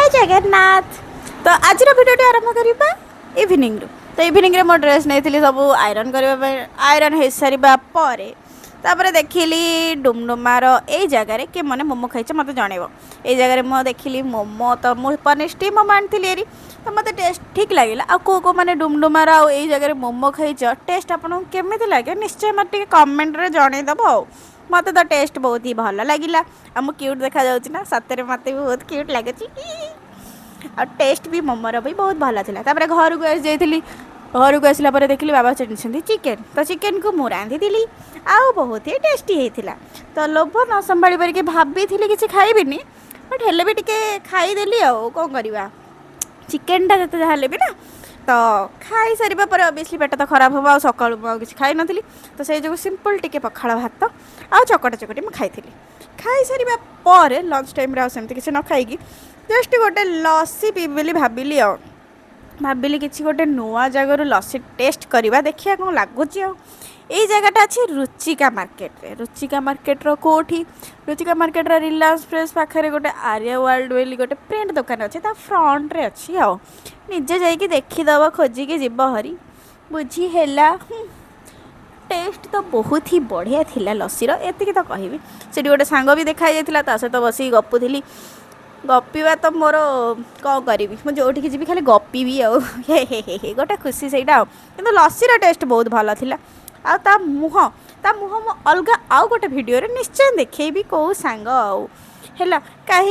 ଜୟ ଜଗନ୍ନାଥ। ତ ଆଜିର ଭିଡ଼ିଓଟି ଆରମ୍ଭ କରିବା ଇଭିନିଂରୁ। ତ ଇଭିନିଂରେ ମୋ ଡ୍ରେସ୍ ନେଇଥିଲି ସବୁ ଆଇରନ୍ କରିବା ପାଇଁ। ଆଇରନ୍ ହେଇସାରିବା ପରେ ତାପରେ ଦେଖିଲି ଡୁମଡୁମାର ଏଇ ଜାଗାରେ କିଏ ମାନେ ମୋମୋ ଖାଇଛ, ମୋତେ ଜଣେଇବ। ଏଇ ଜାଗାରେ ମୁଁ ଦେଖିଲି ମୋମୋ। ତ ମୁଁ ପନିର ଷ୍ଟିମ୍ ମୋମୋ ଆଣିଥିଲି ଏରି, ତ ମୋତେ ଟେଷ୍ଟ ଠିକ୍ ଲାଗିଲା। ଆଉ କେଉଁ କେଉଁ ମାନେ ଡୁମଡୁମାର ଆଉ ଏଇ ଜାଗାରେ ମୋମୋ ଖାଇଛ, ଟେଷ୍ଟ ଆପଣଙ୍କୁ କେମିତି ଲାଗେ, ନିଶ୍ଚୟ ମୋତେ ଟିକେ କମେଣ୍ଟରେ ଜଣେଇଦେବ। ଆଉ ମୋତେ ତ ଟେଷ୍ଟ ବହୁତ ହି ଭଲ ଲାଗିଲା। ଆଉ ମୁଁ କ୍ୟୁଟ୍ ଦେଖାଯାଉଛି ନା? ସତରେ ମୋତେ ବି ବହୁତ କ୍ୟୁଟ୍ ଲାଗୁଛି। ଆଉ ଟେଷ୍ଟ ବି ମୋମୋର ବି ବହୁତ ଭଲ ଥିଲା। ତାପରେ ଘରକୁ ଆସି ଯାଇଥିଲି। ଘରକୁ ଆସିଲା ପରେ ଦେଖିଲି ବାବା ଆଣିଛନ୍ତି ଚିକେନ୍। ତ ଚିକେନ୍କୁ ମୁଁ ରାନ୍ଧିଥିଲି ଆଉ ବହୁତ ହି ଟେଷ୍ଟି ହେଇଥିଲା। ତ ଲୋଭ ନ ସମ୍ଭାଳି ପାରିକି ଭାବିଥିଲି କିଛି ଖାଇବିନି, ବଟ୍ ହେଲେ ବି ଟିକେ ଖାଇଦେଲି। ଆଉ କ'ଣ କରିବା, ଚିକେନ୍ଟା ଯେତେ ଯାହା ହେଲେ ବି ନା। ତ ଖାଇସାରିବା ପରେ ଅବଭିୟସଲି ପେଟ ତ ଖରାପ ହେବ। ଆଉ ସକାଳୁ ମୁଁ ଆଉ କିଛି ଖାଇନଥିଲି, ତ ସେଇ ଯୋଗୁଁ ସିମ୍ପଲ୍ ଟିକେ ପଖାଳ ଭାତ ଆଉ ଚକଟା ଚକଟି ମୁଁ ଖାଇଥିଲି। ଖାଇସାରିବା ପରେ ଲଞ୍ଚ ଟାଇମ୍ରେ ଆଉ ସେମିତି କିଛି ନ ଖାଇକି ଜଷ୍ଟ ଗୋଟେ ଲସି ପିଇବି ବୋଲି ଭାବିଲି। ଆଉ ଭାବିଲି କିଛି ଗୋଟେ ନୂଆ ଜାଗାରୁ ଲସି ଟେଷ୍ଟ କରିବା, ଦେଖିବା କ'ଣ ଲାଗୁଛି। ଆଉ ଏଇ ଜାଗାଟା ଅଛି ରୁଚିକା ମାର୍କେଟରେ। ରୁଚିକା ମାର୍କେଟର କେଉଁଠି? ରୁଚିକା ମାର୍କେଟର ରିଲାଏନ୍ସ ଫ୍ରେଶ୍ ପାଖରେ ଗୋଟେ ଆର୍ୟା ୱାର୍ଲଡ ବୋଲି ଗୋଟେ ପ୍ରିଣ୍ଟ ଦୋକାନ ଅଛି, ତା ଫ୍ରଣ୍ଟରେ ଅଛି। ଆଉ ନିଜେ ଯାଇକି ଦେଖିଦେବ, ଖୋଜିକି ଯିବ ହରି, ବୁଝି ହେଲା? ଟେଷ୍ଟ ତ ବହୁତ ହି ବଢ଼ିଆ ଥିଲା ଲସିର, ଏତିକି ତ କହିବି। ସେଠି ଗୋଟେ ସାଙ୍ଗ ବି ଦେଖା ହେଇଯାଇଥିଲା, ତା ସହିତ ବସିକି ଗପୁଥିଲି। ଗପିବା ତ ମୋର, କ'ଣ କରିବି, ମୁଁ ଯେଉଁଠିକି ଯିବି ଖାଲି ଗପିବି। ଆଉ ହେ ହେ ହେ ହେ, ଗୋଟେ ଖୁସି ସେଇଟା। ଆଉ କିନ୍ତୁ ଲସିର ଟେଷ୍ଟ ବହୁତ ଭଲ ଥିଲା। ଆଉ ତା ମୁହଁ ମୁଁ ଅଲଗା ଆଉ ଗୋଟେ ଭିଡ଼ିଓରେ ନିଶ୍ଚୟ ଦେଖେଇବି କେଉଁ ସାଙ୍ଗ ଆଉ ହେଲା କାହିଁ।